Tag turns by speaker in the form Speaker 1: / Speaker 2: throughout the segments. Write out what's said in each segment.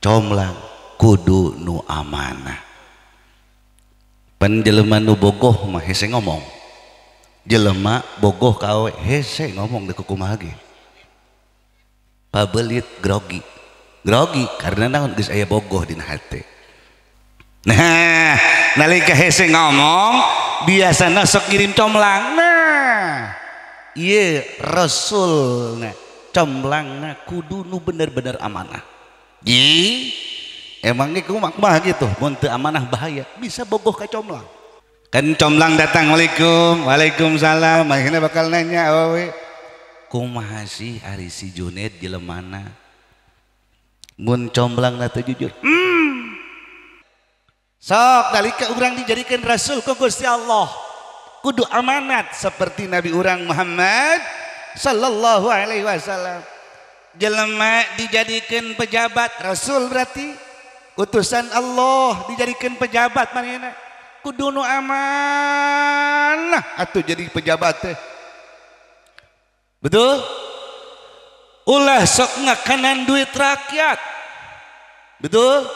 Speaker 1: Comlang kudu nu amanah. Pan jelema nu bogoh mah hese ngomong. Jelema bogoh ka awe hese ngomong deuk kumaha ge. Pabelit grogi. Grogi karena naon geus aya bogoh dina hate. Nah, nalika hese ngomong biasana sok ngirim comlang. Nah, ieu rasulna comlangna kudu nu bener-bener amanah. Ji, emangnya kumaha gitu, mun teu amanah bahaya, bisa bogoh ka comlang. Kan comlang datang, waalaikum, waalaikumsalam, akhirnya bakal nanya awewe, kumaha sih ari si Juned jelemana? Mun comlangna teu jujur. Sok nalika urang dijadikan rasul ku Gusti Allah, kudu amanat seperti Nabi urang Muhammad sallallahu alaihi wasallam. Jelema dijadikan pejabat rasul berarti utusan Allah dijadikan pejabat manehna kudu nu amanah atuh jadi pejabat teh. Betul? Ulah sok ngakanan duit rakyat. Betul?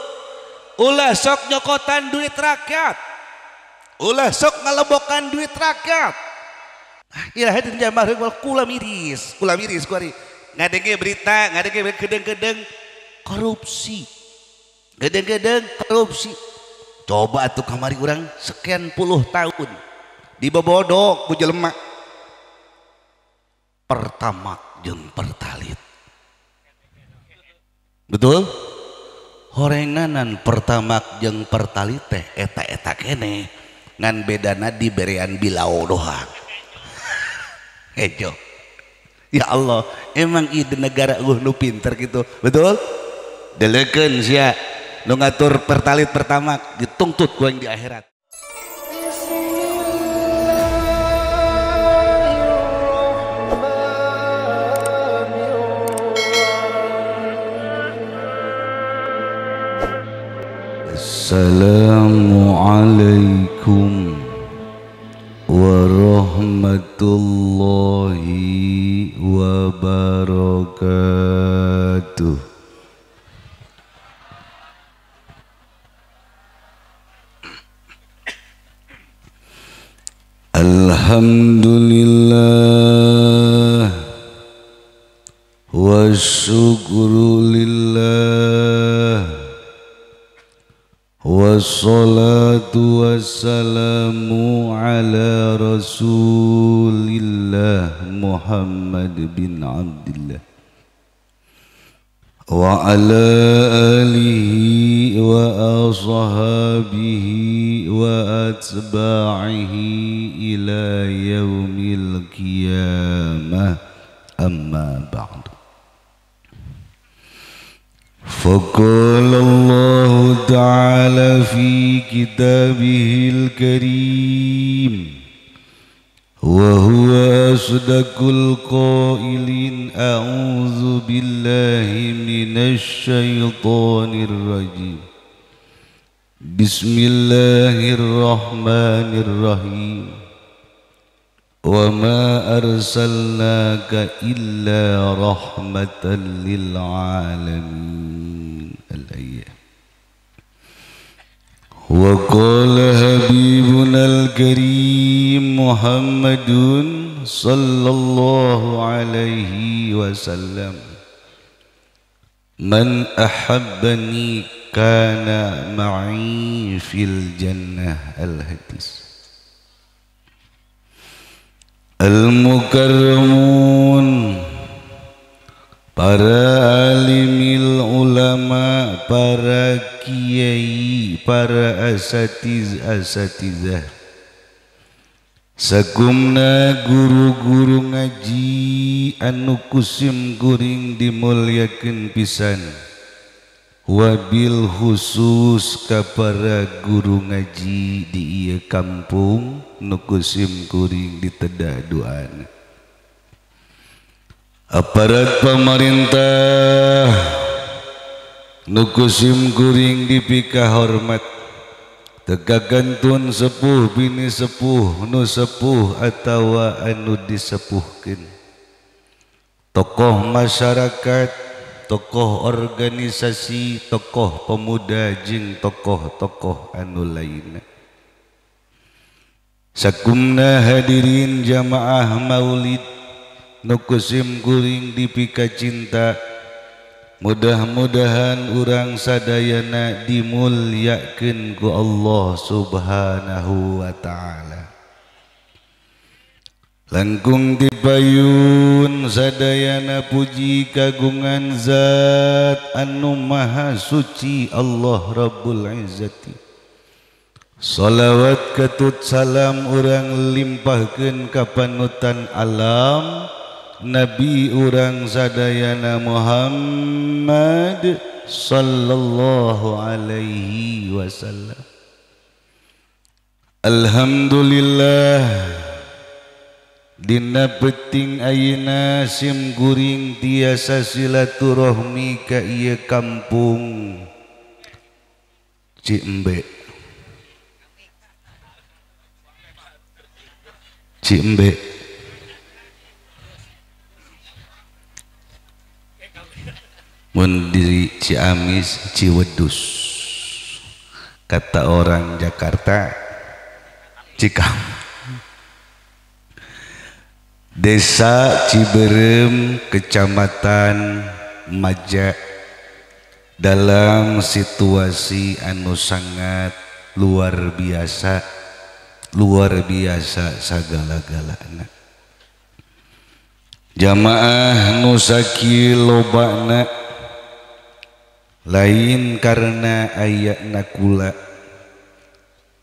Speaker 1: Ulah sok nyokotan duit rakyat. Ulah sok ngalebokan duit rakyat. Ah, hadirin jamaah kula miris kuari. Ngadenge berita, ngadenge kedeng-kedeng korupsi. Gedeng-gedeng korupsi. Coba atuh kamari urang sekian puluh tahun dibobodok ku jelema. Pertamax jeung Pertalit. Betul? Horenganan Pertamax jeung Pertalit teh eta-eta keneh ngan bedana diberean bilao doang. Hejo. Ya Allah, emang ide negara eueuh nu pinter gitu. Betul? Delekeun sia nu ngatur Pertalit Pertamax dituntut ku aing di akhirat. Assalamualaikum warahmatullahi wabarakatuh. Alhamdulillah wa syukru lillah wassalatu wassalamu ala rasulillah Muhammad bin Abdillah wa ala alihi wa ashabihi wa atba'ihi ila yaumil qiyamah, amma ba'du. فقال الله تعالى في كتابه الكريم وهو أصدق القائلين أعوذ بالله من الشيطان الرجيم بسم الله الرحمن الرحيم وما أرسلناك إلا رحمة للعالمين. الآية. وقال حبيبنا الكريم محمد صلى الله عليه وسلم من أحبني كان معي في الجنة. الحديث. Al-Mukarramun, para alimil ulama, para kiai, para asatiz asatizah, sakumna guru-guru ngaji anu kusim kuring dimulyakeun pisan, wabil khusus ka para guru ngaji di ieu kampung nu kusim kuring ditedah duana. Aparat pemerintah nu kusim kuring dipika hormat, tegagantun sepuh bini sepuh nu sepuh atawa anu disepuhkeun, tokoh masyarakat, tokoh organisasi, tokoh pemuda jeung tokoh-tokoh anu lainna. Sakumna hadirin jamaah maulid nu kusim kuring dipika cinta, mudah-mudahan urang sadayana dimulyakeun ku Allah Subhanahu wa ta'ala. Langkung dipayun sadayana puji kagungan zat anu maha suci Allah Rabbul Izzati. Salawat ketut salam urang limpahkeun ka panutan alam Nabi urang sadayana Muhammad sallallahu alaihi wasallam. Alhamdulillah, dina peting ayeuna sim kuring tiasa silaturahmi ka ieu kampung Ciembe. Ciembe. Mun di Ciamis Ciwedus, kata orang Jakarta Cikam. Desa Ciberem, Kecamatan Maja, dalam situasi anu sangat luar biasa, luar biasa sagala-galana. Jamaah nu sakieu lobana lain karena ayana kula,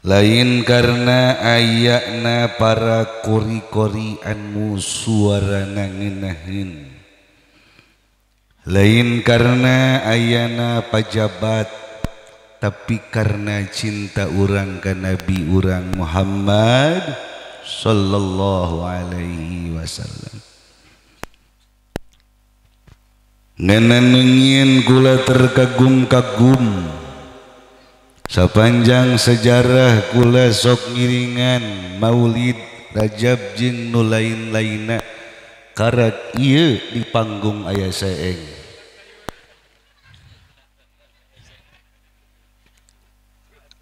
Speaker 1: lain karena ayana para kori-kori anu suarana ngeunaheun, lain karena ayana pajabat, tapi karena cinta urang ka Nabi urang Muhammad sallallahu alaihi wasallam. Ngeunah kula terkagum-kagum sapanjang sejarah kula sok ngiringan maulid Rajab jeung nu lain-lainna, karak ieu di panggung aya seeng.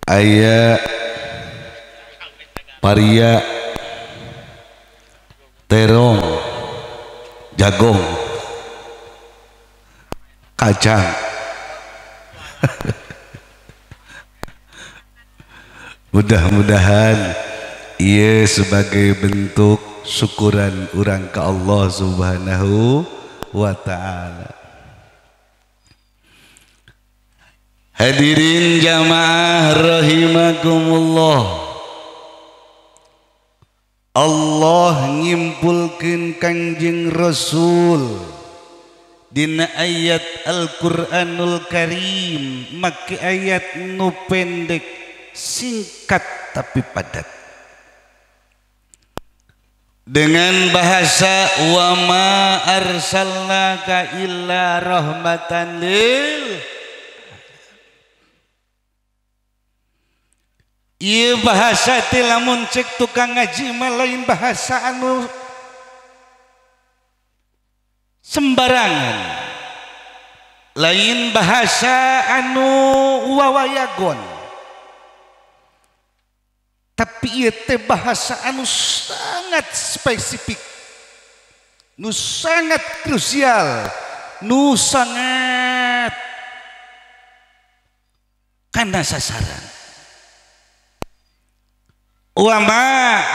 Speaker 1: Aya paria, terong, jagong, kacang. Mudah-mudahan ia sebagai bentuk syukuran urang ke Allah Subhanahu wa ta'ala. Hadirin jamaah rahimakumullah, Allah nyimpulkeun Kangjeng Rasul dina ayat Al-Qur'anul Karim, make ayat nu pendek, singkat tapi padat, dengan bahasa wa ma arsalnaka illa rahmatan lil. Ieu bahasa teh lamun cek tukang ngaji mah lain bahasa anu sembarangan, lain bahasa anu wawayagon, tapi ieu teh bahasa anu sangat spesifik, nu sangat krusial, nu sangat kana sasaran. Wa ma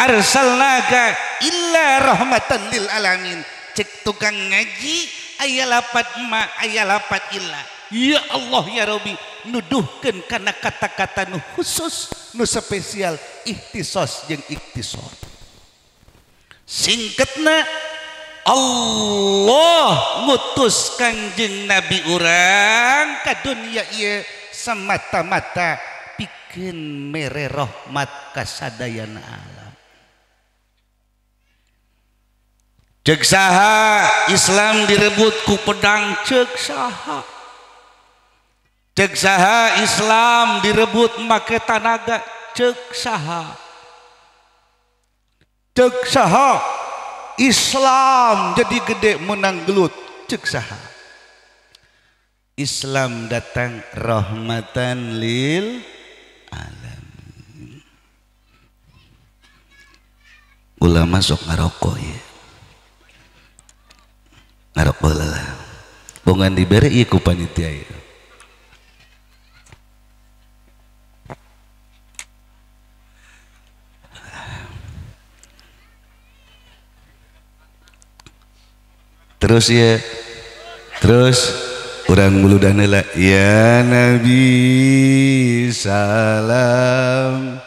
Speaker 1: arsalnaka illa rahmatan lil alamin. Cek tukang ngaji aya lapat ma aya lapat illa. Ya Allah ya Rabbi, nuduhkeun kana kata-kata nu khusus, nu spesial, ikhtisos jeung ikhtisor. Singkatna Allah ngutus Kangjeng Nabi urang ka dunia ieu semata-mata pikeun mere rahmat ka sadayana alam. Cek saha Islam direbut ku pedang, cek saha. Cek saha Islam direbut make tanaga, cek saha. Cek saha Islam jadi gede menang gelut, cek saha. Islam datang rahmatan lil alamin. Ulama sok ngarokok ya. Ngarokok lah. Bongan dibere ieu ku panitia ieu. Terus ya, terus urang muludan heula ya Nabi salam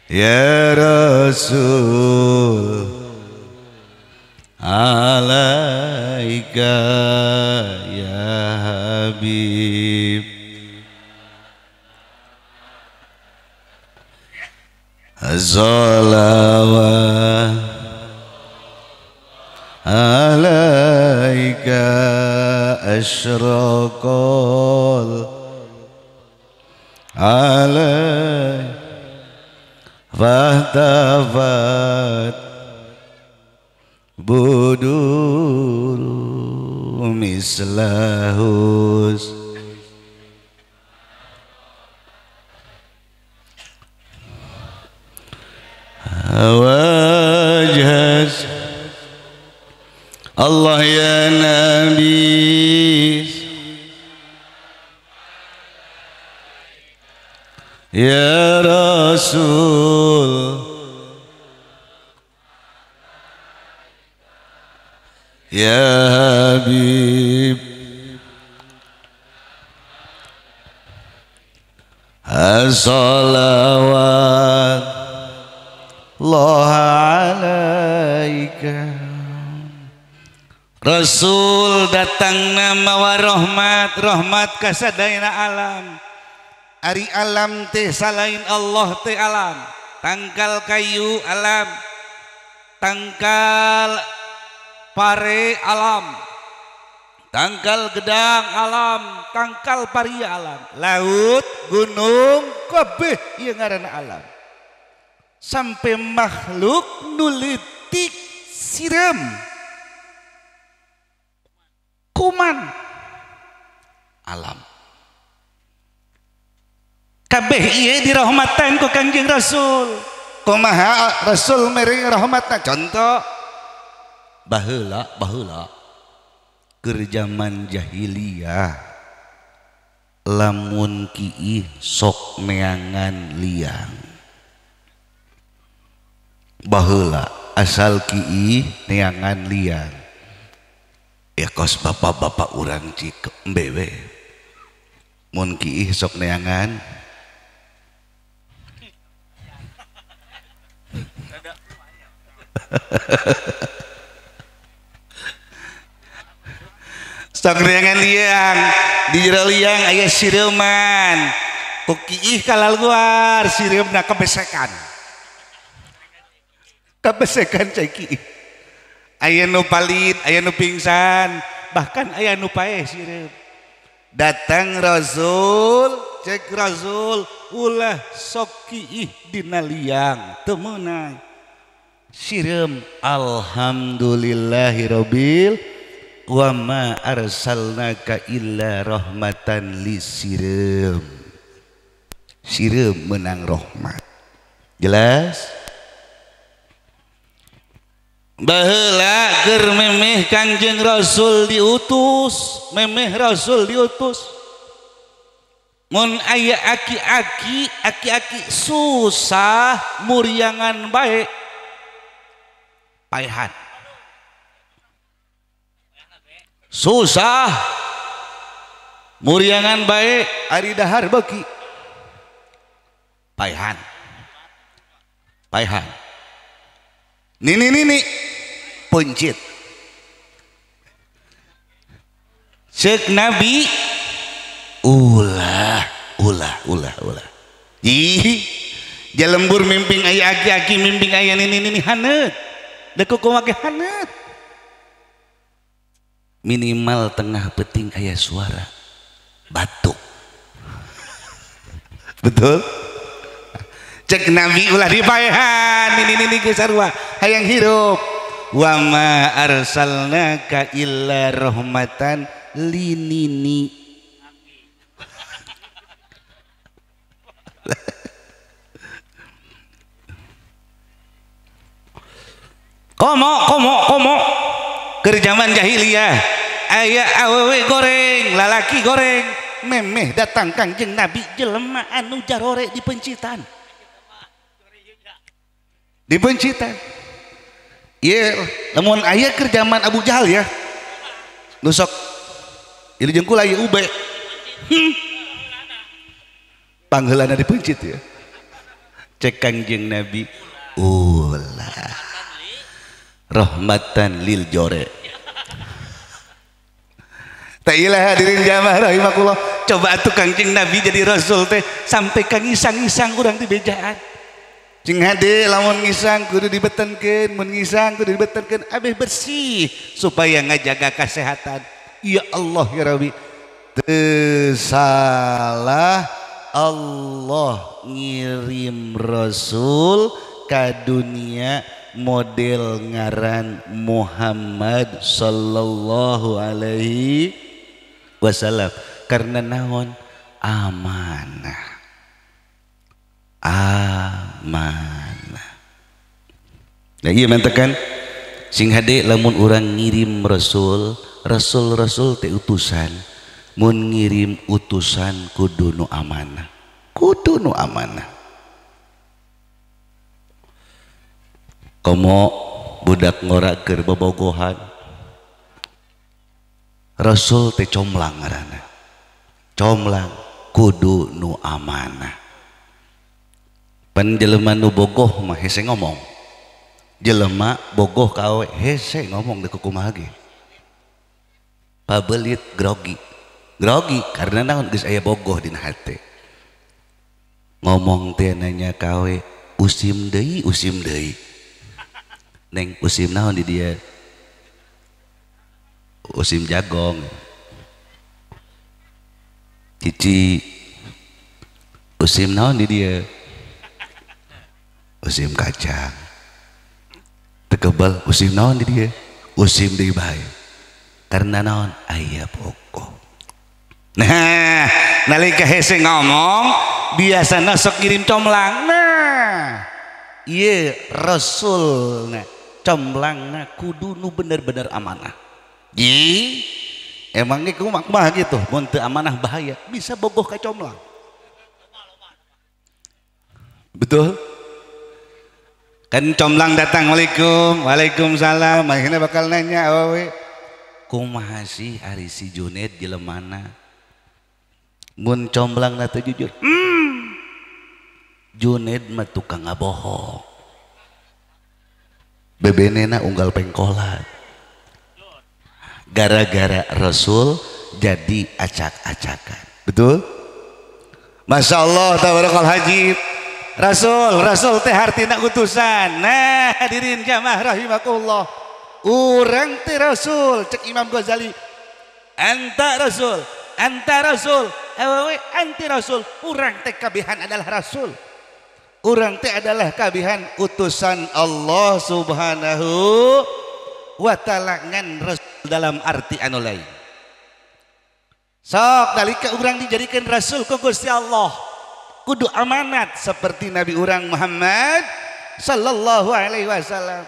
Speaker 1: ya Rasul alaika ya Habib salawat alaika asyraqal alai fahtafat buduru mislahus wajhas Allah ya Nabi ya Rasul ya Habib as-salawat Allah alaika. Rasul datang mawa rahmat, rahmat kasadayana alam. Ari alam teh salain Allah teh alam. Tangkal kayu alam, tangkal pare alam, tangkal gedang alam, tangkal paria alam, laut, gunung, kabeh ieu ngaranna alam. Sampai makhluk nu leutik sireum kuman alam. Kabeh ieu dirahmatan ku Kangjeng Rasul. Kumaha Rasul mere rahmatna? Contoh baheula baheula keur jaman jahiliyah lamun kiih sok neangan liang. Baheula asal kiih neangan liang. Ya kos bapak-bapak urang cik embe mun kiih sok neangan sok neangan liang di jero liang aya sireuman ku kiih kalaluar sireumna kebesekan kebesekan cai kiih. Aya nu palit, aya nu pingsan, bahkan aya nu paeh sireum. Datang Rasul, cek Rasul, ulah sok kiih dina liang, teu meunang. Sireum alhamdulillahirabbil wa ma arsalnaka illa rahmatan lisireum. Sireum menang rahmat. Jelas? Baheula keur memeh Kangjeng Rasul diutus, memeh Rasul diutus. Mun aya aki-aki, aki-aki susah muriangan bae. Paehan. Susah muriangan bae ari dahar beuki. Paehan. Paehan. Nini nini pencit. Cek Nabi ulah ulah ulah ulah. Ih, jalembur mimping aya aki-aki mimping aya nini nini haneut. Da kumaha ge haneut. Minimal tengah peting aya suara batuk. Betul? Cek Nabi ulah dipaehan nini nini geus sarua hayang hirup. Wa ma arsalnaka illa rahmatan linini. Komo komo komo keur zaman jahiliyah aya awewe goreng, lalaki goreng, memeh datang Kangjeng Nabi jelema anu jarore dipencitan. Dipencitan. Ieu lamun aya keur zaman Abu Jahal ya. Nu sok ieu jeung kula ieu ube. Pangheulana dipencit ya. Cek Kangjeng Nabi ulah rahmatan lil jore. Tailah hadirin jamaah rahimakumullah. Coba atuh Kangjeng Nabi jadi rasul teh sampai ka ngisang-ngisang urang di bejaan. Cing hade lamun ngisang kudu dibetenkeun, mun ngisang kudu dibetenkeun abeh bersih supaya ngajaga kesehatan. Ya Allah ya Rabbi. Teu salah Allah ngirim rasul ka dunia model ngaran Muhammad sallallahu alaihi wasallam karena naon amanah, amanah. Nah iya mantekan sing hade lamun urang ngirim rasul, rasul rasul teh utusan, mun ngirim utusan kudu nu amanah, kudu nu amanah. Komo budak ngora keur bobogohan rasul teh comlang ngaranna, comlang kudu nu amanah. Pan jelema nu bogoh mah hese ngomong, jelema bogoh ka awe hese ngomong deuk kumaha ge, pabelit grogi grogi karena naon geus aya bogoh dina hate. Ngomong teh nanya ka awe usim deui usim deui. Neng usim naon di dia? Usim jagong. Cici usim naon di dia? Usim kacang. Tekebal usim naon di dia? Usim deui bae. Karena naon aya pokok. Nah, nalika hese ngomong biasana sok ngirim comlang. Nah, ieu rasul nah comblangna kudu nu bener-bener amanah. Ji, emangnya kumaha gitu, mun teu amanah bahaya, bisa bogoh ka comlang. Betul? Kan comlang datang, waalaikum, waalaikumsalam, akhirnya bakal nanya awewe, kumaha sih ari si Juned jelemana? Mun comblangna teu jujur, Juned mah tukang ngabohong. Bebenena unggal pengkolan. Gara-gara Rasul jadi acak-acakan. Betul? Masya Allah tabarakal haji. Rasul, Rasul teh hartina utusan. Nah, hadirin jamaah rahimakumullah. Urang teh Rasul, cek Imam Ghazali. Anta Rasul, anta Rasul, awewe anti Rasul. Urang teh kabihan adalah Rasul. Urang teh adalah kabihan utusan Allah Subhanahu wa ta'ala ngan rasul dalam arti anu lain. Sok nalika urang dijadikan rasul ku Gusti Allah kudu amanat seperti Nabi urang Muhammad sallallahu alaihi wasallam.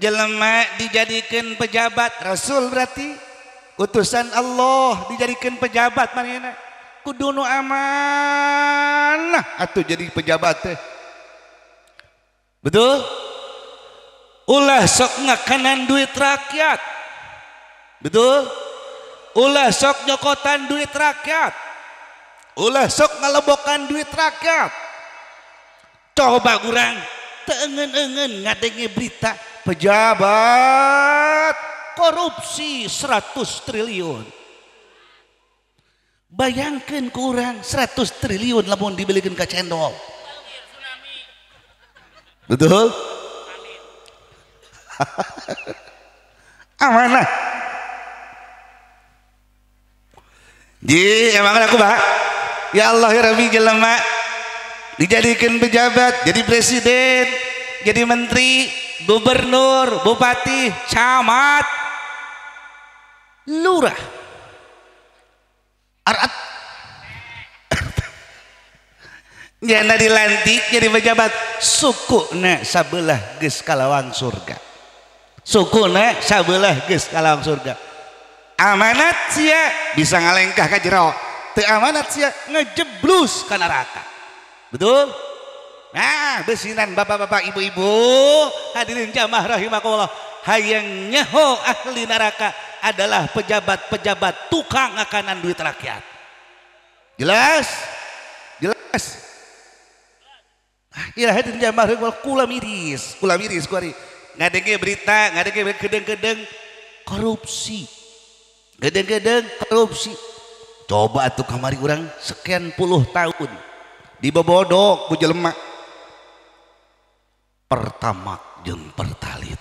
Speaker 1: Jelema dijadikan pejabat rasul berarti utusan Allah dijadikan pejabat manehna kudu nu amanah atuh jadi pejabat teh. Betul? Ulah sok ngakanan duit rakyat. Betul? Ulah sok nyokotan duit rakyat. Ulah sok ngalebokan duit rakyat. Coba kurang teu eungeun-eungeun ngadenge berita pejabat korupsi 100 triliun. Bayangkan kurang 100 triliun lamun dibelikeun ka cendol. Betul? Amanah. Ji, emang aku bah. Ya Allah ya Rabbi jelema dijadikan pejabat, jadi presiden, jadi menteri, gubernur, bupati, camat, lurah, arat. Nyana dilantik jadi pejabat, sukuna sabelah geus kalawang surga. Sukuna sabelah geus kalawang surga. Amanat sia bisa ngalengkah ka jero, teu amanat sia ngejeblus ka neraka. Betul? Nah, besinan bapak-bapak, ibu-ibu, hadirin jamaah rahimakumullah, hayang nyaho ahli neraka adalah pejabat-pejabat tukang ngakanan duit rakyat. Jelas? Jelas? Iya hadirin jamaah rahimakumullah, kula miris kuari. Ngadenge berita, ngadenge kedeng-kedeng korupsi. Gedeng-gedeng korupsi. Coba atuh kamari urang sekian puluh tahun dibobodok ku jelema. Pertamax jeung Pertalit.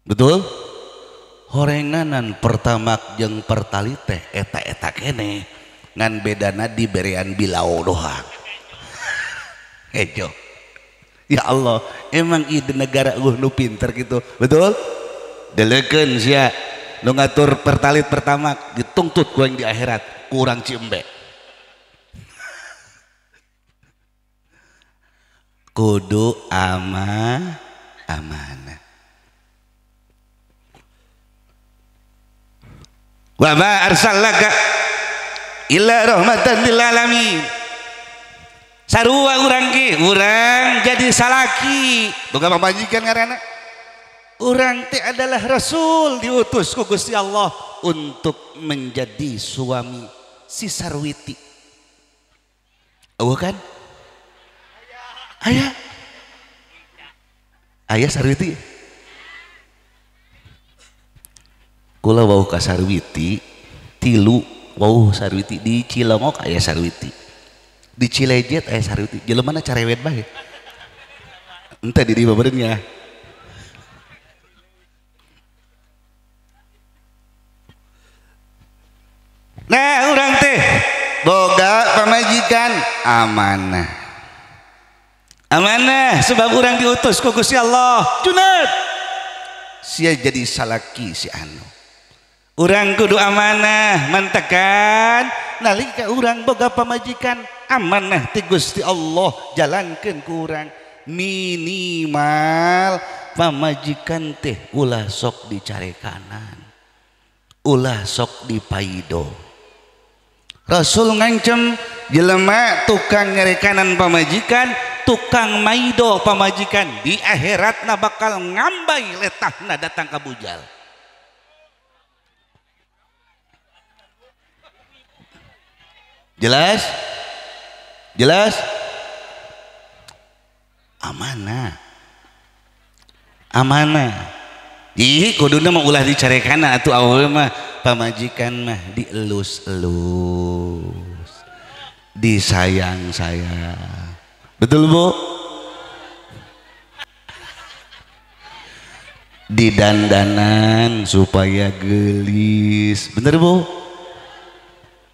Speaker 1: Betul? Horenganan Pertamax jeung Pertalit teh eta-eta keneh ngan bedana diberean bilao doang. Hejo. Ya Allah, emang ide negara eueuh nu pinter gitu. Betul? Delekeun sia nu ngatur Pertalit Pertamax dituntut ku di akhirat kurang Ciembe. Kudu amanah. Wa ma arsalnaka illa rahmatan lil alamin. Sarua urang ge, urang jadi salaki, boga pamajikan ngaranna. Urang teh adalah rasul diutus ku Gusti Allah untuk menjadi suami si Sarwiti. Eueuh kan? Ayah. Ayah Sarwiti. Kula wauh ka Sarwiti, tilu wauh Sarwiti di Cilongok aya Sarwiti. Di Cilejet aya Sarwiti. Jelemana carewet bae. Entah di dieu babareunnya. Nah, urang teh boga pamajikan amanah. Amanah sebab urang diutus ku Gusti Allah. Junat. Sia jadi salaki si anu. Urang kudu amanah mantekan nalika urang boga pamajikan amanah ti Gusti Allah jalankeun ku urang. Minimal pamajikan teh ulah sok dicarekanan, ulah sok dipaido. Rasul ngancem jelema tukang ngarekanan pamajikan, tukang maido pamajikan di akhiratna bakal ngambai letahna datang ka bujal. Jelas? Jelas? Amanah. Amanah. Ih, kuduna mah ulah dicarekana atuh awewe mah pamajikan mah dielus-elus, disayang-sayang. Betul Bu? Didandanan supaya gelis. Bener Bu?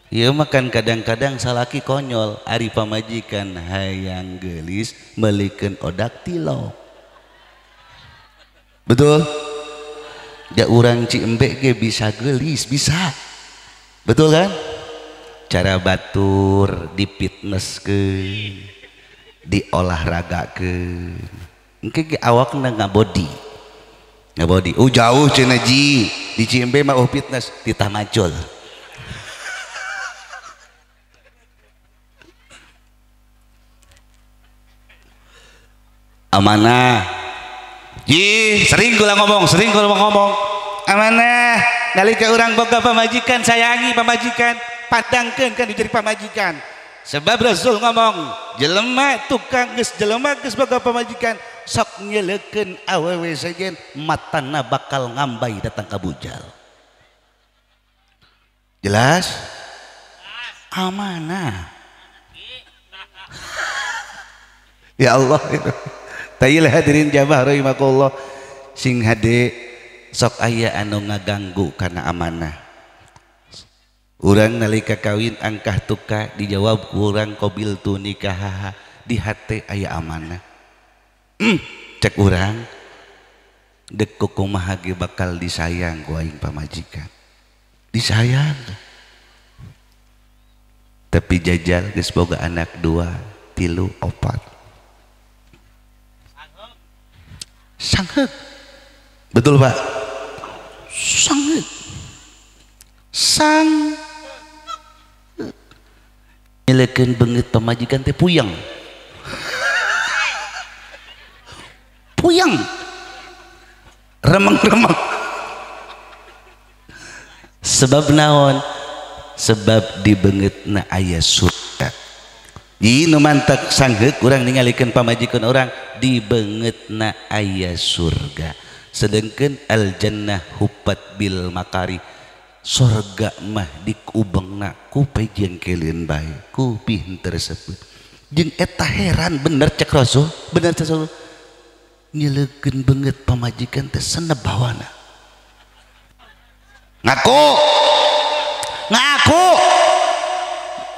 Speaker 1: Iya makan kadang-kadang salaki konyol ari pamajikan hayang gelis melikeun odak tilok. Betul? Ja urang Ciembe ge bisa gelis, bisa. Betul kan? Cara batur dipitnesskeun, diolahragakeun. Engke ge awakna ngabodi. Ngabodi. Oh jauh cenah ji, di Ciembe mah oh fitness titah macul. Amanah. Ji, sering kula ngomong, sering kula ngomong. Amanah, nalika urang boga pamajikan, sayangi pamajikan, padangkeun kan jadi pamajikan. Sebab Rasul ngomong, jelema tukang geus jelema geus boga pamajikan, sok nyeleukeun awewe sejen matana bakal ngambai datang ka bujal. Jelas? Amanah. Ya Allah itu. Tayil hadirin jamaah rahimakumullah, sing hade sok aya anu ngaganggu kana amanah. Urang nalika kawin angkah tuka dijawab ku urang qabil tu nikahaha, di hate aya amanah. Cek urang dek kumaha ge bakal disayang ku aing pamajikan. Disayang. Tapi jajal geus boga anak 2, 3, 4. Sangheuk. Betul, Pak? Sangheuk. Sang nyelekeun beungeut pamajikan teh puyeng. Puyeng. Remeng-remeng. Sebab naon? Sebab di beungeutna aya surga. Ieu nu mantak sangheuk urang ningalikeun pamajikan urang di beungeutna aya surga. Sedengkeun al jannah hupat bil makari. Sorga mah dikubengna ku pejengkelin bae ku pinter tersebut. Jeung eta heran bener cek Rasul, bener cek Rasul. Nyeleukeun beungeut pamajikan teh seneb bawana. Ngaku. Ngaku.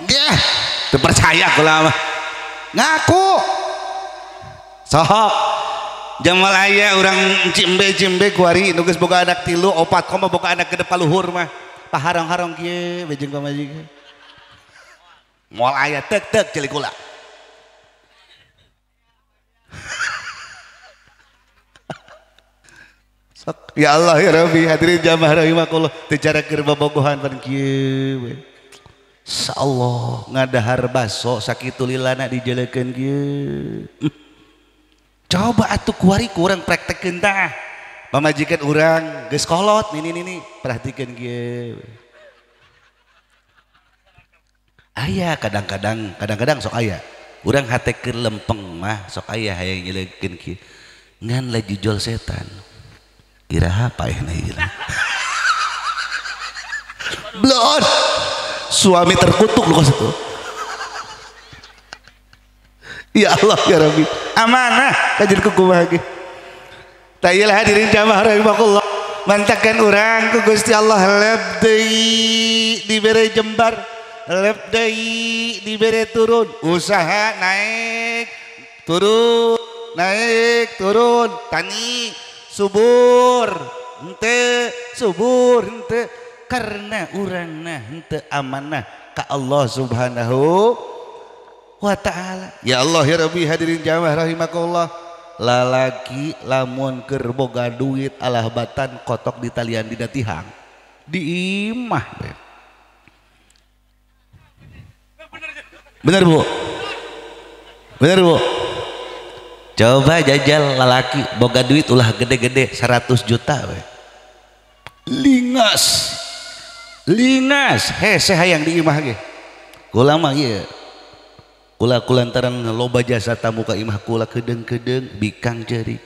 Speaker 1: Geh, teu percaya kula mah. Ngaku. Sohok. Jamal aya urang cimbe-cimbe kuari nu geus boga anak 3, 4 komo boga anak gede paluhur mah. Paharong-harong kieu we jeung pamajikan. Moal aya tek-tek ceuli kula. Sok ya Allah ya Rabbi hadirin jamaah rahimakumullah teu cara keur bobogohan pan kieu we. Insyaallah ngadahar baso sakitu lilana dijelekeun kieu. Coba atuh kuari kurang praktekkeun tah. Pamajikan urang geus kolot nini nini perhatikeun kieu. Aya kadang-kadang sok aya. Urang hate keur lempeng mah sok aya hayang nyeleukeun kieu. Ngan lagi jol setan. Iraha paehna ieu. Blon. Suami terkutuk lu kos itu. Ya Allah ya Rabbi. Amanah kajeun ku kumaha ge. Tah ieu lah hadirin jamaah rahimakumullah. Mantakan urang ku Gusti Allah lep deui dibere jembar, lep deui dibere turun, usaha naik, turun, naik, turun, tani subur, henteu, subur, henteu. Karena urangna henteu amanah ka Allah Subhanahu wa ta'ala. Ya Allah ya Rabbi hadirin jamaah rahimakumullah. Lalaki lamun keur boga duit alah batan kotok di talian dina tihang di imah. Bener Bu? Bener Bu? Coba jajal lalaki boga duit ulah gede-gede 100 juta we. Lingas. Lingas hese hayang di imah ge. Kula mah ieu. Kula kulantaran loba jasa tamu ka imah kula kedeung-kedeung bikang ceurik.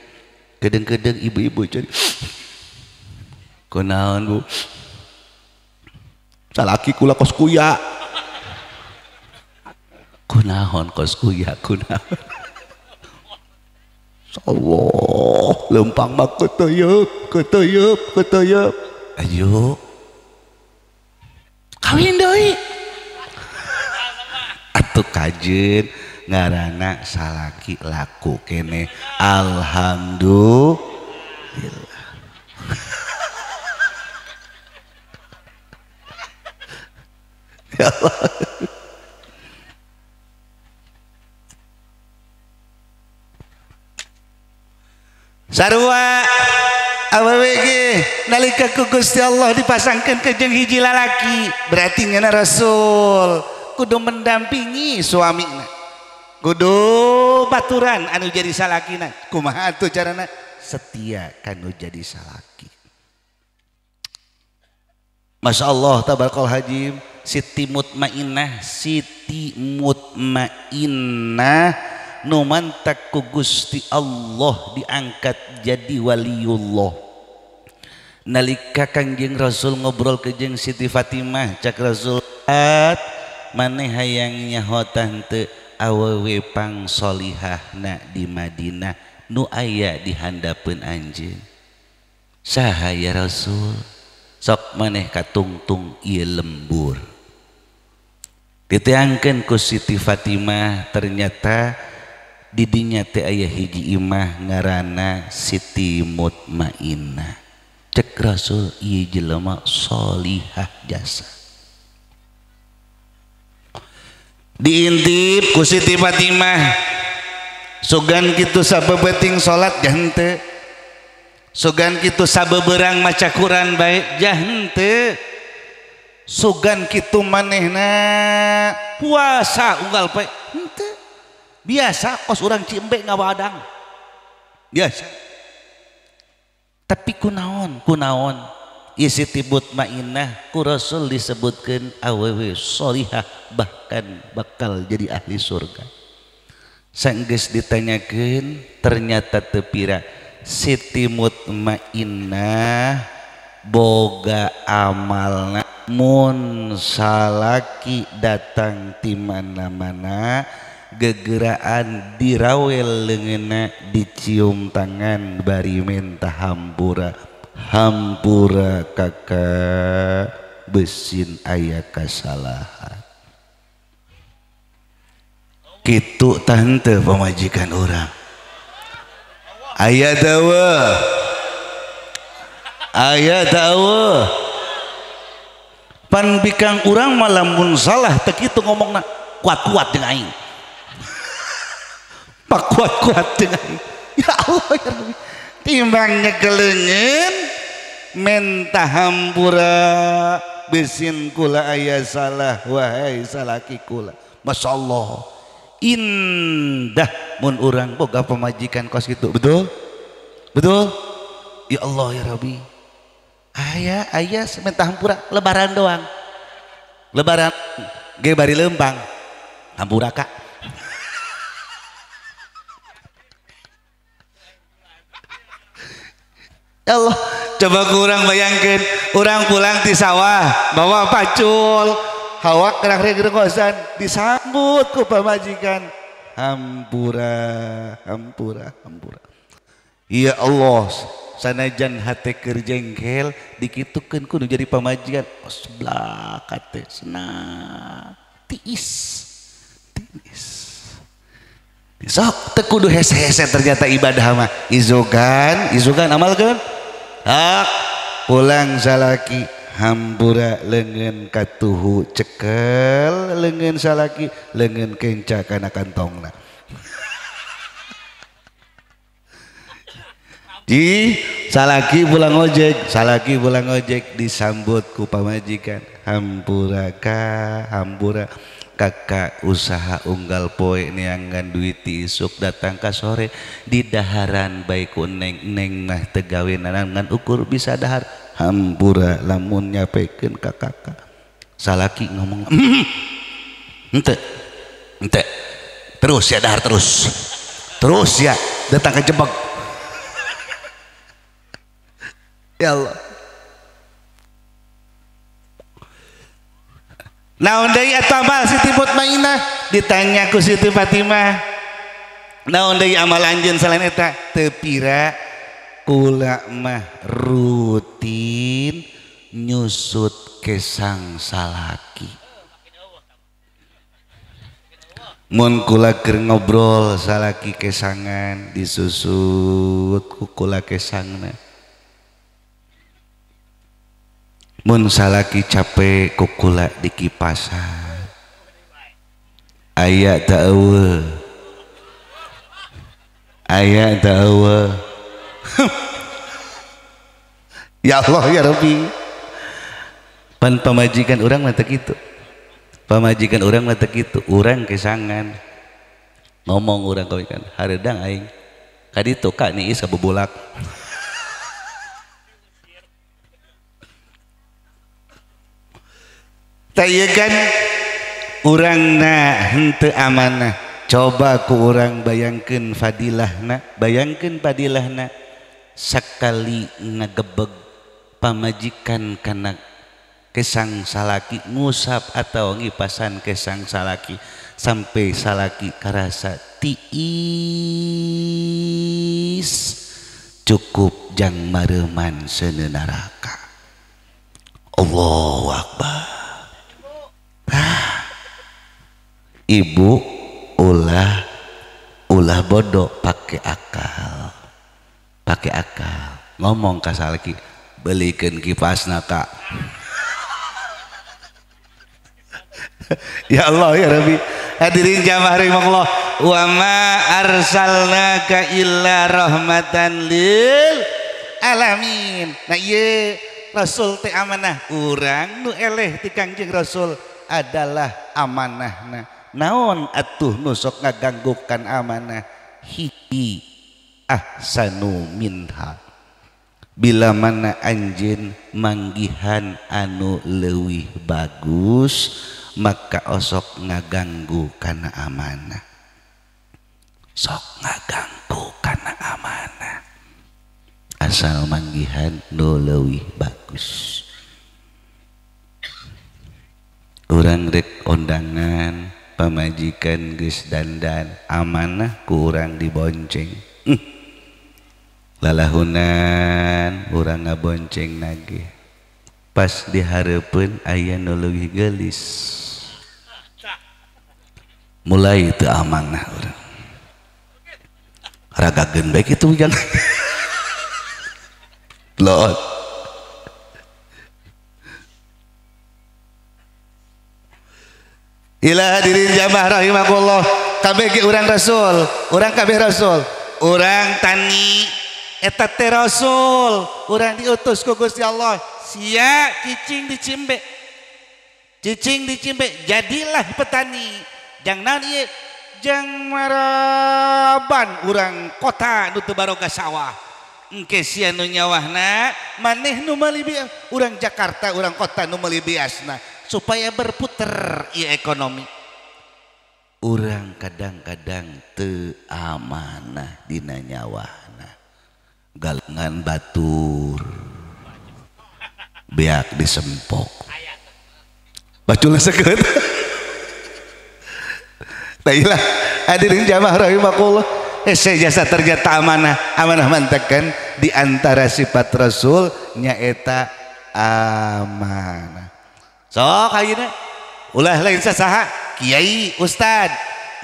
Speaker 1: Kedeung-kedeung ibu-ibu ceurik. Kunaon Bu? Salaki kula kos kuya. Kunaon kos kuya kunaon. Allah, lempang mah keteyeup, keteyeup, keteyeup. Ayo. Kawin deui. Atuh kajeun ngaranna salaki laku kene. Alhamdulillah. Ya Allah. Sarua awewe ge nalika ku Gusti Allah dipasangkeun ka jeung hiji lalaki berarti ngeuna Rasul kudu mendampingi suamina, kudu baturan anu jadi salakina. Kumaha atuh carana? Setia kanu jadi salaki. Masya Allah tabarakal hajim. Siti Mutmainah, Siti Mutmainah nu mantak ku Gusti Allah diangkat jadi waliullah. Nalika Kangjeng Rasul ngobrol ke jeung Siti Fatimah, cak Rasul maneh hayang nyaho tante awewe pang solihahna di Madinah nu aya di handapeun anjeun. Saha ya Rasul? Sok maneh katungtung ieu lembur. Diteangkeun ku Siti Fatimah, ternyata Didinya teh aya hiji imah ngaranna Siti Mutmainnah. Cek Rasul ieu jelema solihah jasa. Diintip ku Siti Fatimah. Sugan kitu sabebeting salat jah henteu. Sugan kitu sabeberang maca Quran bae jah henteu. Sugan kitu manehna puasa unggal poe henteu. Biasa kos urang Cimbe ngawadang. Biasa. Tapi kunaon, kunaon ieu Siti Mutmainnah ku Rasul disebutkeun awewe solihah bahkan bakal jadi ahli surga. Sanggeus ditanyakeun ternyata teu pira Siti Mutmainnah boga amalna mun salaki datang ti mana-mana gegeraan dirawel leungeunna dicium tangan bari minta hampura hampura kakak besin aya kasalahan. Kitu tante pamajikan urang aya dawa aya dawa pan bikang urang mah lamun salah teu kitu ngomongna kuat-kuat jeung aing. Pak kuat-kuat jeung aing. Ya Allah ya Rabbi. Timbang nyekeleungeun menta hampura besin kula aya salah wahai salaki kula. Masya Allah indah mun urang boga pamajikan kos kitu. Betul? Betul? Ya Allah ya Rabbi. Aya aya minta hampura lebaran doang. Lebaran ge bari leumpang. Hampura kak. Ya Allah, coba kurang bayangkan orang pulang di sawah bawa pacul hawa kerang-kerang disambut ku pamajikan hampura hampura hampura. Ya Allah, sanajan hate keur jengkel dikitukeun kudu jadi pamajikan oh, sebelah hate senang tiis tiis. Sok teu kudu hese-hese ternyata ibadah mah izukan izukan amalkeun hak pulang salaki hampura leungeun katuhu cekel leungeun salaki leungeun kenca kana kantongna. Di salaki pulang ojek, salaki pulang ojek disambut ku pamajikan hampura ka hampura kakak usaha unggal poe neangan duit isuk datang ka sore di daharan bae ku neng neng mah teu gawe ngan ukur bisa dahar hampura lamun nyapekeun ka kakak. Salaki ngomong henteu henteu terus ya dahar terus terus ya datang ke jebak. Ya Allah. Naon deui eta amal Siti Mutmainnah ditanya ku Siti Fatimah. Naon deui amal anjeun selain eta? Teu pira kula mah rutin nyusut kesang salaki. Mun kula keur ngobrol salaki kesangan disusut ku kula kesangna. Mun salaki capek kukula dikipasan aya ta eueuh aya ta eueuh. Ya Allah ya Rabbi, pan pamajikan urang mah teu kitu, pamajikan urang mah teu kitu, urang kesangan ngomong urang kawikan hareudang aing ka ditu ka niis kabubulak. Taya kan urangna henteu amanah. Coba ku urang bayangkeun fadilahna, bayangkeun fadilahna sakali ngagebeg pamajikan kana kesang salaki ngusap atau ngipasan kesang salaki sampai salaki karasa tiis cukup jang mareuman seuneu neraka. Allahu Akbar. Ibu ulah Ulah bodoh pakai akal. Pakai akal. Ngomong ka salaki, belikeun kipasna kak. Ya Allah ya Rabbi. Hadirin jamaah rahimakumullah. Wa ma arsalnaka illa rahmatan lil alamin. Nah ieu Rasul teh amanah. Urang nu eleh ti Kangjeng Rasul adalah amanahna. Naon atuh nu sok ngaganggukan amanah? Hiji ahsanu minha. Bila mana anjeun manggihan anu leuwih bagus, maka osok ngaganggu kana amanah. Sok ngaganggu kana amanah. Asal manggihan nu leuwih bagus. Urang rek ondangan, pamajikan geus dandan, amanah ku urang dibonceng. Lalahunan urang ngabonceng nage. Pas dihareupeun aya nu leuwih geulis. Mulai teu amanah urang. Ragageun bae kitu ujang. Lot. Ila hadirin jamaah rahimakumullah. Kabeh ge urang rasul, urang kabeh rasul, urang tani eta teh rasul, urang diutus ku Gusti Allah. Sia cicing dicimbe. Cicing dicimbe, jadilah petani. Jang naon ieu? Jang maraban urang kota nu teu baroga sawah. Engke sia nu nyawahna, maneh nu meuli beas, urang Jakarta, urang kota nu meuli beasna supaya berputer ieu ekonomi. Urang kadang-kadang teu amanah dina nyawahna. Galengan batur beak disempok. Bacul sekeut. Tailah hadirin jamaah rahimakumullah. Hese jasa ternyata amanah. Amanah mantekan di antara sifat Rasul nyaeta amanah. Sok ayeuna ulah lain sasaha kiai ustad.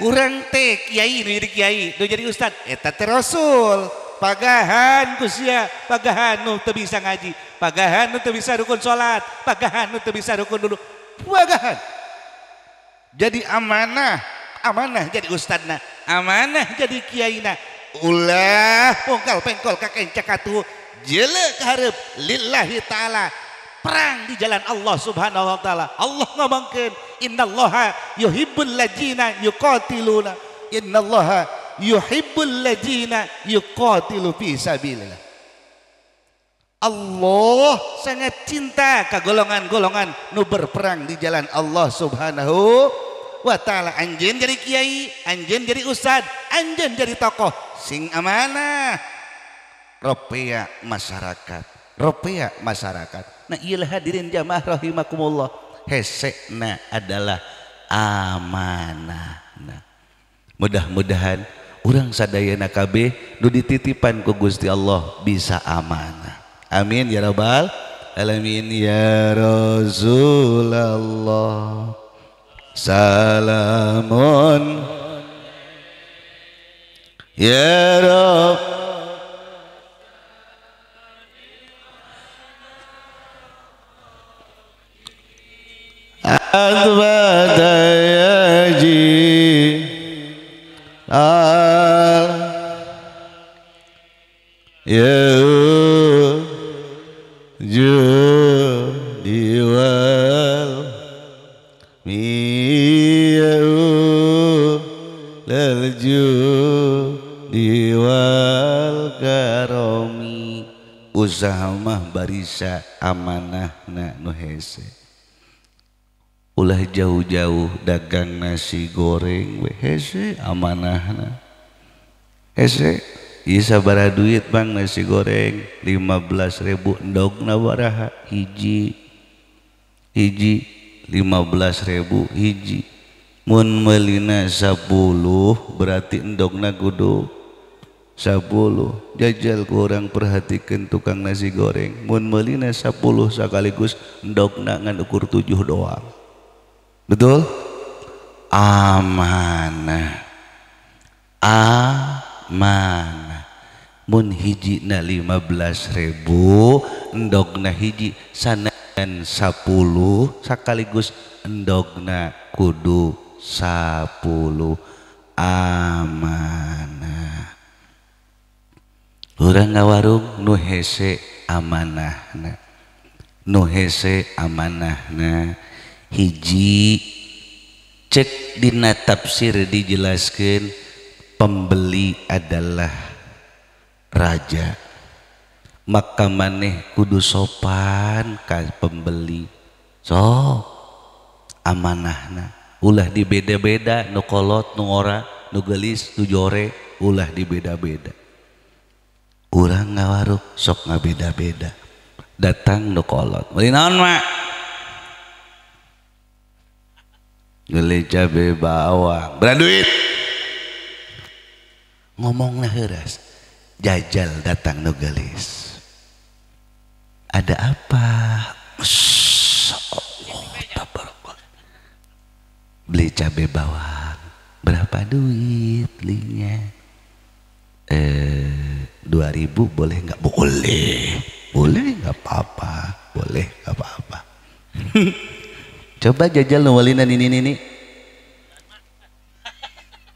Speaker 1: Urang teh kiai nu jadi kiai, nu jadi ustad eta teh Rasul. Pagahan ku sia, pagahan nu teu bisa ngaji, pagahan nu teu bisa rukun salat, pagahan nu teu bisa rukun dulu. Pagahan. Jadi amanah, amanah jadi ustadna, amanah jadi kiaina. Ulah pongkal pengkol kakencak atuh jelek hareup lillahi taala. Perang di jalan Allah Subhanahu wa taala. Allah ngomongkeun innallaha yuhibbul ladzina yuqatiluna, innallaha yuhibbul ladzina yuqatilu fi sabilillah. Allah sangat cinta ka golongan-golongan nu berperang di jalan Allah Subhanahu wa taala. Anjeun jadi kiai, anjeun jadi ustad, anjeun jadi tokoh sing amanah. Ropea masyarakat, ropea masyarakat. Nah iyalah hadirin jamaah rahimakumullah. Hesena adalah amanah. Nah, mudah-mudahan urang sadayana kabeh nu dititipan ku Gusti Allah bisa amanah. Amin ya rabbal alamin. Ya Rasulullah salamun ya Rabb adbata yaji al ya judi wal miyau lal judi wal karomi. Usaha mah barisa amanahna nu hese. Ulah jauh-jauh dagang nasi goreng we hese amanahna. Hese ieu sabaraha duit bang nasi goreng 15.000 endogna baraha hiji. Hiji 15.000 hiji. Mun meulina 10 berarti endogna kudu 10. Jajal ku urang perhatikeun tukang nasi goreng mun meulina 10 sekaligus endogna ngan ukur 7 doang. Betul? Amanah. Amanah. Mun hiji na 15.000 endogna hiji sanajan 10 sekaligus endogna kudu 10 amanah. Urang ngawarung nu hese amanahna, nu hese amanahna hiji cek dina tafsir dijelaskeun pembeli adalah raja, maka maneh kudu sopan ka pembeli. Sok amanahna ulah dibeda-beda, nu kolot nu ora, nu geulis nu jore, ulah dibeda-beda. Urang ngawaruk sok ngabeda-beda, datang nu kolot meuli naon mak? Beli cabe bawang, berapa duit? Ngomongna heuras, jajal datang nu geulis. Ada apa? Allah tabaraka. Beli cabe bawang, berapa duit belinya? 2.000 boleh nggak? Boleh, boleh nggak apa-apa, boleh nggak apa-apa. Coba jajal nu walina nini.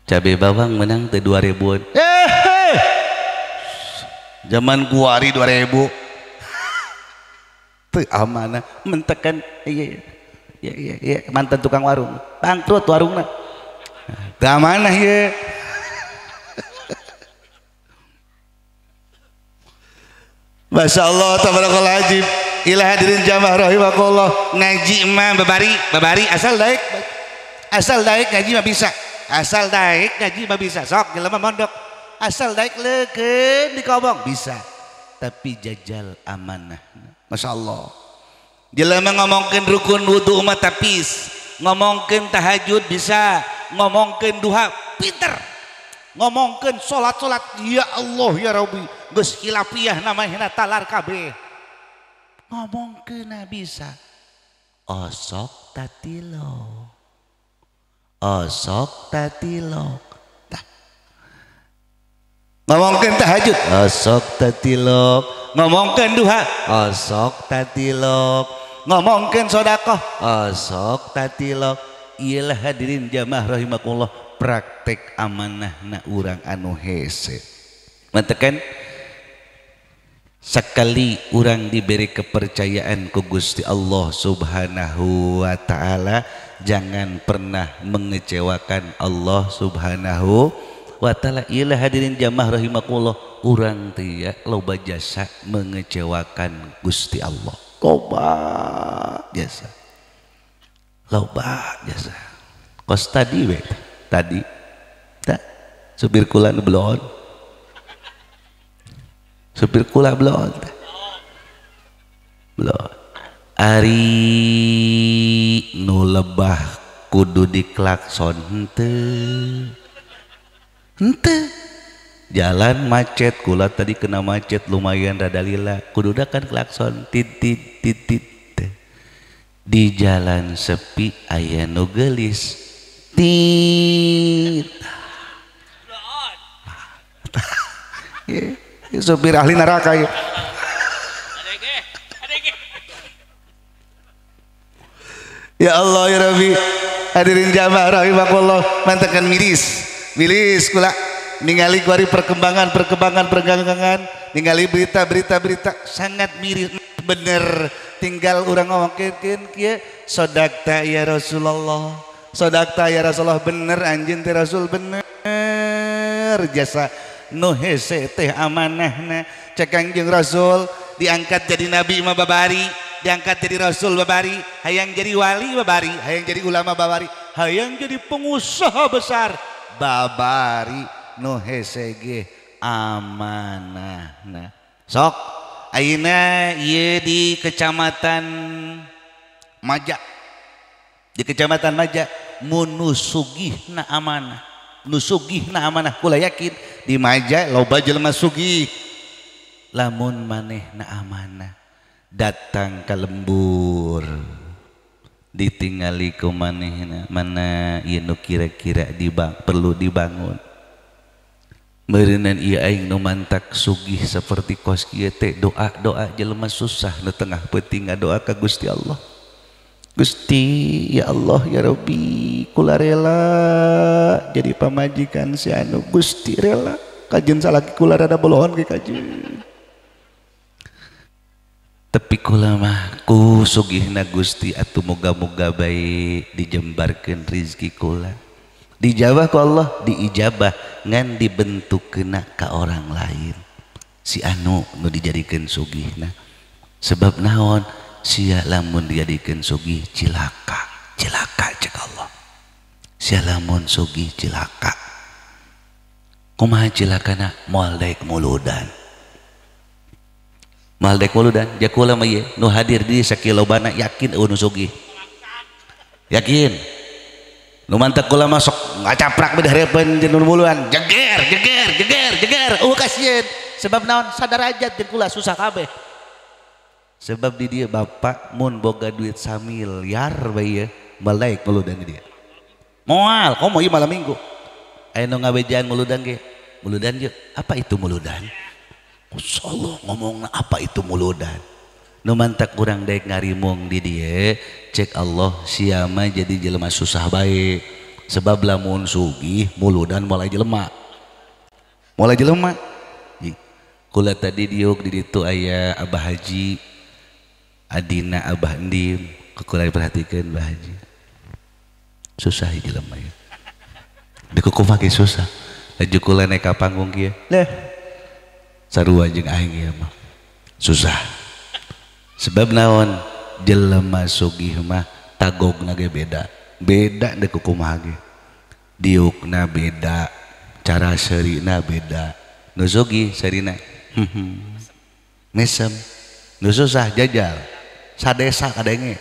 Speaker 1: Cabe bawang menang teh 2.000-an. Zaman kuari 2.000. Teu amanah mentekan iya iya iya mantan tukang warung. Bangkrut warungna. Teu amanah ieu. Masya Allah tabarakallah ajib. Ila hadirin jamaah rahimakumullah. Ngaji mah babari, babari asal daek. Asal daek ngaji mah bisa. Asal daek ngaji mah bisa. Sok jelema mondok. Asal daek leukeun dikobong bisa. Tapi jajal amanah. Masya Allah. Jelema ngomongkeun rukun wudu mah tapis, ngomongkeun tahajud bisa, ngomongkeun duha pinter. Ngomongkeun salat-salat ya Allah ya Rabbi geus khilafiah namanya talar kabeh. Ngomongkeun bisa. Osok tatilo. Osok tatilok. Tah. Ngomongkeun tahajud osok tatilok, ngomongkeun duha osok tatilok, ngomongkeun sedekah osok tatilok. Iyalah hadirin jamaah rahimakumullah, praktek amanahna urang anu hese. Mantekan sekali urang diberi kepercayaan ku Gusti Allah Subhanahu wa taala, jangan pernah mengecewakan Allah Subhanahu wa taala. Iyalah hadirin jamaah rahimakumullah, urang teh ya loba jasa mengecewakan Gusti Allah. Loba jasa. Loba jasa. Kos tadi we, tadi tak supir kula nu belon. Supir kula belon. Belon. Ari nu lebah kudu diklakson henteu. Henteu. Jalan macet, kula tadi kena macet lumayan rada lila. Kudu kan klakson titit titit. Di jalan sepi aya nu geulis. Tit. Supir ahli neraka ya. Ya Allah ya Rabbi, hadirin jamaah rahimakumullah, mantekan miris. Miris kula ningali kuari perkembangan ningali berita-berita sangat miris bener. Tinggal urang ngomongkeun kieu sodakta ya Rasulullah, sodakta ya Rasulullah, bener anjeun teh Rasul bener jasa nu hese teh amanahna. Cek Kangjeng Rasul diangkat jadi nabi mah babari, diangkat jadi rasul babari, hayang jadi wali babari, hayang jadi ulama babari, hayang jadi pengusaha besar babari. Nu hese ge amanahna. Sok ayeuna ieu di Kecamatan Maja, di Kecamatan Maja mun nu sugihna amanah, nu sugihna amanah, kula yakin di Maja loba jelema sugih. Lamun manehna amanah datang ka lembur ditingali ku manehna mana ieu nu kira-kira perlu dibangun. Meureunan ieu aing nu mantak sugih seperti kos kieu teh doa-doa jelema susah nu tengah peuting ngadoa ka Gusti Allah. Gusti ya Allah ya Rabbi kula rela jadi pamajikan si anu Gusti rela kajeun salaki kula rada bolohon ge kajeun. Tapi kula mah ku sugihna Gusti atuh moga-moga bae dijembarkeun rizki kula. Dijabah ku Allah, diijabah ngan dibentukkeun ka orang lain. Si anu nu dijadikeun sugihna. Sebab naon? Sia lamun dijadikeun sugih cilaka, cilaka cek Allah. Sia lamun sugih cilaka. Kumaha cilakana? Moal daek muludan. Moal daek muludan, ja kula mah ieu nu hadir di sakilobana yakin eueuh nu sugih. Yakin. Nu mantak kula masuk ngacaprak beudah hareupeun jeung nu muluan jeger jeger jeger jeger eueuh kasieun sebab naon sadarajat jeung kula susah kabeh sebab di dieu bapak mun boga duit samiliar bae ieu moal daek muludan di dieu moal komo ieu malam minggu aya nu ngabejaan muludan ge muludan ye apa itu muludan masyaallah ngomongna apa itu muludan nu mantak urang daek ngarimung di dieu cek Allah siama jadi jelema susah bae sebab lamun sugih muludan mulai jelema kula tadi diuk di ditu aya Abah Haji adina Abah Endim kula diperhatikeun Abah Haji susah jelema ya dikukuh ge susah laju kula naik ka panggung kieu leh sarua jeung aing ieu mah susah sebab naon jelema sugih mah tagogna ge beda beda deuk kumaha ge diukna beda cara seurina beda nu sugih seurina mesem nu susah jajal sadesa kadenge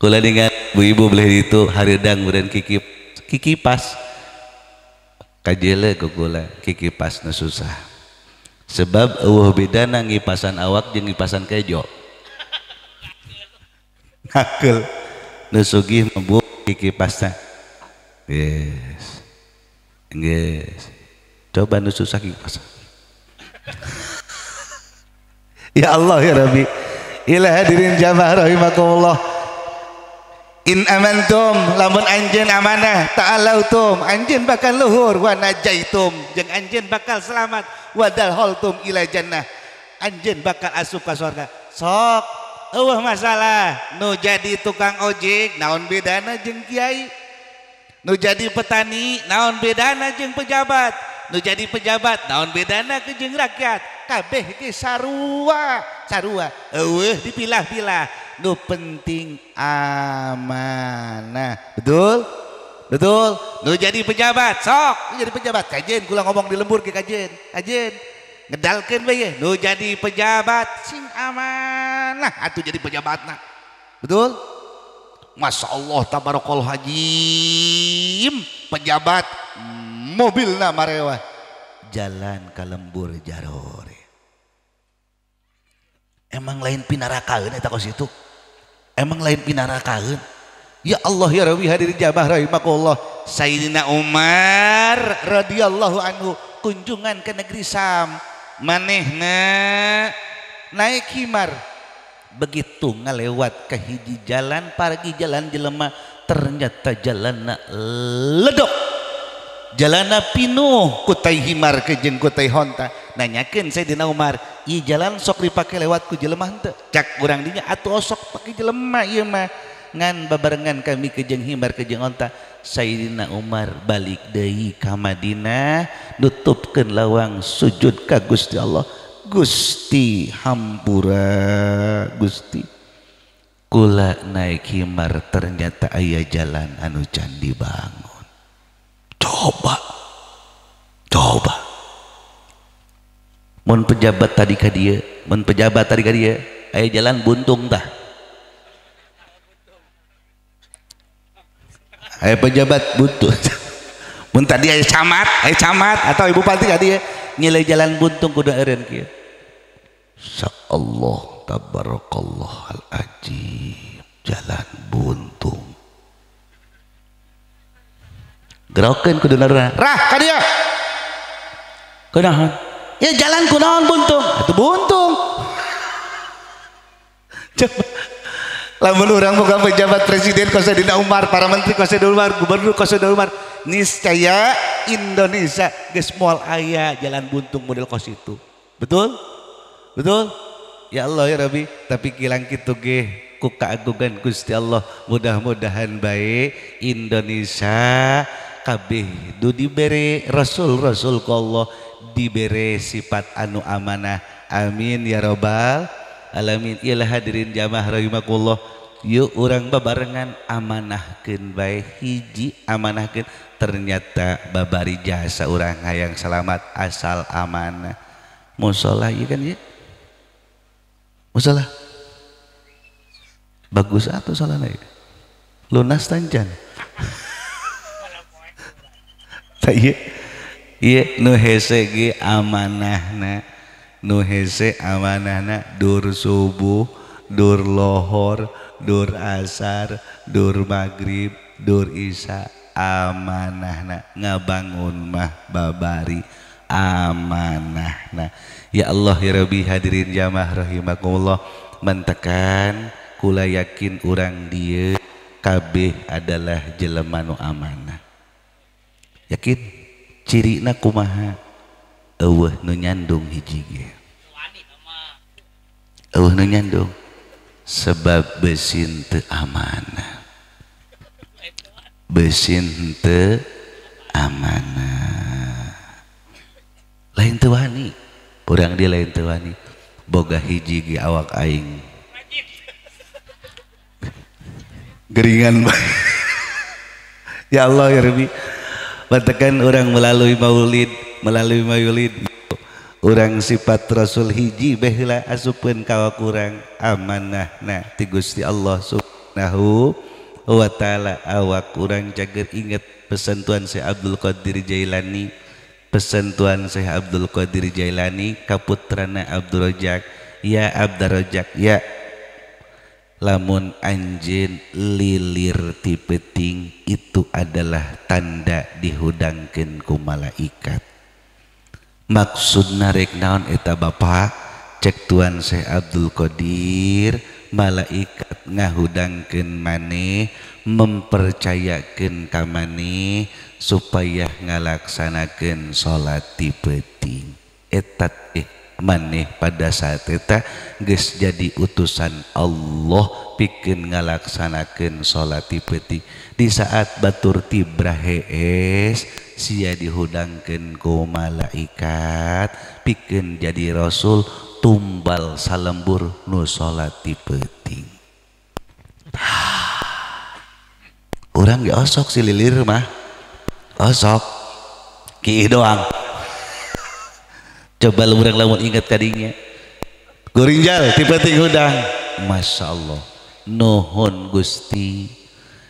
Speaker 1: kula ningal bu ibu beleh ditu hareudang meureun kiki kikipas kajele ku kula kikipas nu susah sebab eueuh bedana ngipasan awak jeung ngipasan kejo nakeul nu sugih mah kikipasna geus geus coba nu susah kikipasan ya Allah ya Rabbi ila hadirin jamaah rahimakumullah in amantum lamun anjeun amanah ta'alautum anjeun bakal luhur wa najaitum jeung anjeun bakal selamat wa dalholtum ila jannah anjeun bakal asup ka surga sok eueuh masalah nu jadi tukang ojek naon bedana jeung kiai nu jadi petani naon bedana jeung pejabat nu jadi pejabat naon bedana jeung rakyat kabeh ge sarua sarua eueuh dipilah-pilah nu penting amanah betul betul nu jadi pejabat sok nu jadi pejabat kajen kula ngomong di lembur ke kajen kajen ngedalkeun bae nu jadi pejabat sing amanah atuh jadi pejabatna betul Masya Allah tabarakallah hajim pejabat mobilna marewah jalan ka lembur jarore emang lain pinarakaeun eta kos itu emang lain pinarakaeun ya Allah ya Rabbi hadirin jamaah rahimakumullah Sayyidina Umar radhiyallahu anhu kunjungan ke negeri Sam manehna naik himar begitu ngalewat ke hiji jalan pargi jalan jelema ternyata jalanna ledok jalanna pinuh ku tai himar ke jeung ku tai honta nanyakeun Sayyidina Umar ieu jalan sok dipake lewat ku jelema henteu cak urang dinya atuh sok pake jelema ieu mah ngan babarengan kami ke jeung himar ke jeung onta Sayyidina Umar balik deui ka Madinah nutupkeun lawang sujud ka Gusti Allah Gusti hampura Gusti kula naik himar ternyata aya jalan anu can dibangun coba coba mun pejabat tadi ka dieu mun pejabat tadi ka dieu aya jalan buntung tah aya pejabat buntung mun tadi aya camat atau ibu bupati ka dieu ngilai jalan buntung kudu eureun kieu Allah tabarakallah al ajib jalan buntung. Gerokeun kudu naruna. Rah ka dieu. Kunaon? Ya jalan kunaon buntung? Atuh buntung. Coba lamun urang boga pejabat presiden kos Sayyidina Umar, para menteri kos Sayyidina Umar, gubernur kos Sayyidina Umar, niscaya Indonesia geus moal aya jalan buntung model kos itu. Betul? Betul? Ya Allah ya Rabbi, tapi kilang kitu ge ku kaagungan Gusti Allah, mudah-mudahan bae Indonesia kabeh du dibere rasul-rasul ku Allah, dibere sifat anu amanah. Amin ya robbal alamin. Iyalah hadirin jamaah rahimakumullah, yuk urang babarengan amanahkeun bae hiji amanahkeun, ternyata babari jasa urang hayang selamat asal amanah. Musola ieu kan ieu? Musola. Bagus atuh solana ieu. Lunas tancan. Tah ieu ieu nu hese ge amanahna. Nu hese amanahna dur subuh, dur lohor, dur asar, dur maghrib, dur isya amanahna ngabangun mah babari amanahna. Ya Allah ya Rabbi, hadirin jamaah rahimakumullah, mentekan kula yakin urang dieu kabeh adalah jelema nu amanah. Yakin cirina kumaha? Eueuh nu nyandung hiji ge. Eueuh nu nyandung sebab beusin teu amanah. Beusin teu amanah. Lain teu wani, urang dia lain teu wani. Boga hiji ge awak aing. Geringan bae. Ya Allah ya Rabbi. Batekan urang melalui maulid, melalui maulid urang sifat Rasul hiji baheula asupkeun ka awak urang amanahna ti Gusti Allah Subhanahu wa taala. Awak urang cager inget pesan Tuan Syekh Abdul Qadir Jailani, pesan Tuan Syekh Abdul Qadir Jailani ka putrana Abdul Rojak, ya Abdul Rojak ya, lamun anjeun lilir ti peuting itu adalah tanda dihudangkeun ku malaikat. Maksudna rek naon eta Bapak? Cek Tuan Syekh Abdul Qadir, malaikat ngahudangkeun maneh, mempercayakeun ka maneh supaya ngalaksanakeun salat ti peuting. Eta teh maneh pada saat eta geus jadi utusan Allah pikeun ngalaksanakeun salat ti peuting. Di saat batur tibrah hees sia dihudangkeun ku malaikat pikeun jadi rasul tumbal salembur nu salat ti peuting. Urang ge osok si lilir mah. Osok kiih doang. Coba urang lamun inget kadinya. Gorinjal ti peuting hudang. Masya Allah. Nuhun Gusti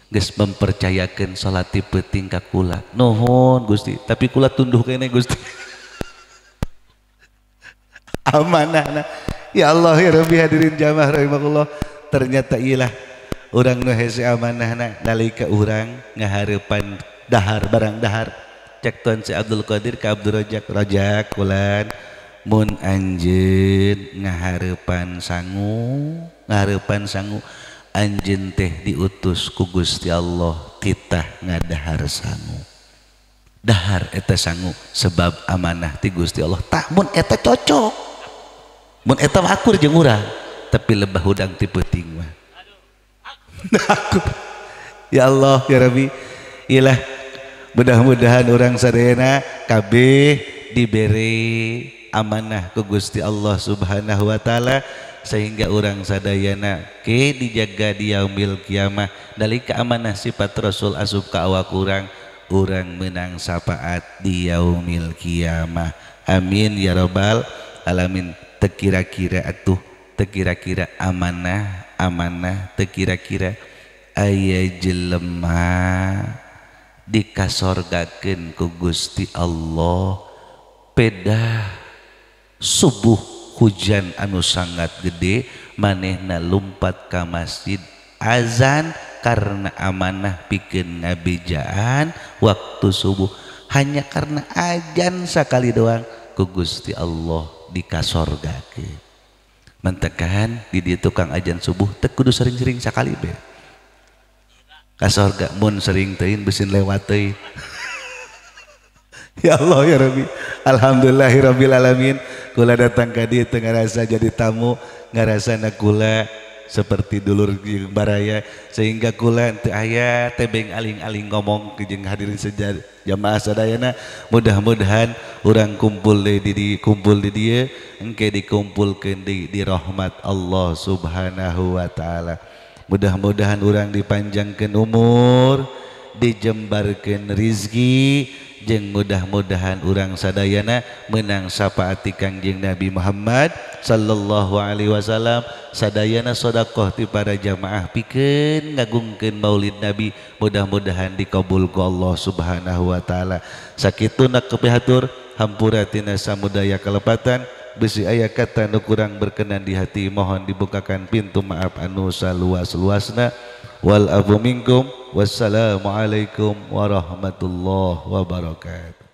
Speaker 1: geus mempercayakeun salat ti peuting ka kula. Nuhun Gusti, tapi kula tunduh keneh Gusti. Amanahna. Ya Allah ya Rabbi, hadirin jamaah rahimakumullah, ternyata iyalah urang nu hese amanahna nalika urang ngahareupan dahar barang dahar. Cek Tuan Syekh Abdul Qadir ka Abdul Rojak, Rojak kulan mun anjeun ngahareupan sangu, ngahareupan sangu anjeun teh diutus ku Gusti Allah titah ngadahar sangu. Dahar eta sangu sebab amanah ti Gusti Allah. Tah mun eta cocok, mun eta mah akur jeung urang, tapi lebah hudang ti peuting mah. Akur. Ya Allah ya Rabbi, iyalah mudah-mudahan orang sadayana kabeh diberi amanah ku Gusti Allah Subhanahu wa taala sehingga orang sadayana ke dijaga di yaumil kiamah. Nalika amanah sifat Rasul asup ka awak urang, urang menang syafaat di yaumil kiamah. Amin ya robbal alamin. Teu kira-kira atuh, teu kira-kira amanah, amanah teu kira-kira aya jelema dikasorgakeun ku Gusti Allah pedah subuh hujan anu sangat gede, manehna lumpat ka masjid azan Karena amanah pikeun ngabejaan waktu subuh hanya karena ajan sakali doang ku Gusti Allah dikasorgakeun. Mentekan di dieu tukang ajan subuh teu kudu sering-sering sakali be. Ka sorga mun sering teuing beusin lewat teuing. Ya Allah ya Rabbi, alhamdulillahirabbil alamin. Kula datang ka dieu teu ngarasa jadi tamu, ngarasana kula seperti dulur jeung baraya sehingga kula teu aya tebeng aling-aling ngomong jeung hadirin sejar jamaah sadayana. Mudah-mudahan urang kumpul di kumpul di dieu engke dikumpulkeun di rahmat Allah Subhanahu wa taala. Mudah-mudahan urang dipanjangkeun umur, dijembarkeun rizki, jeung mudah-mudahan urang sadayana menang syafaat ti Kangjeng Nabi Muhammad sallallahu alaihi wasallam. Sadayana sedekah ti para jamaah pikeun ngagungkeun Maulid Nabi mudah-mudahan dikabul ku Allah Subhanahu wa taala. Sakituna kapihatur hampura tina samudaya kalepatan, bisi aya kata nu kurang berkenan di hati mohon dibukakan pintu maaf anu saluas-luasna. Wal afu minkum. Wassalamualaikum warahmatullahi wabarakatuh.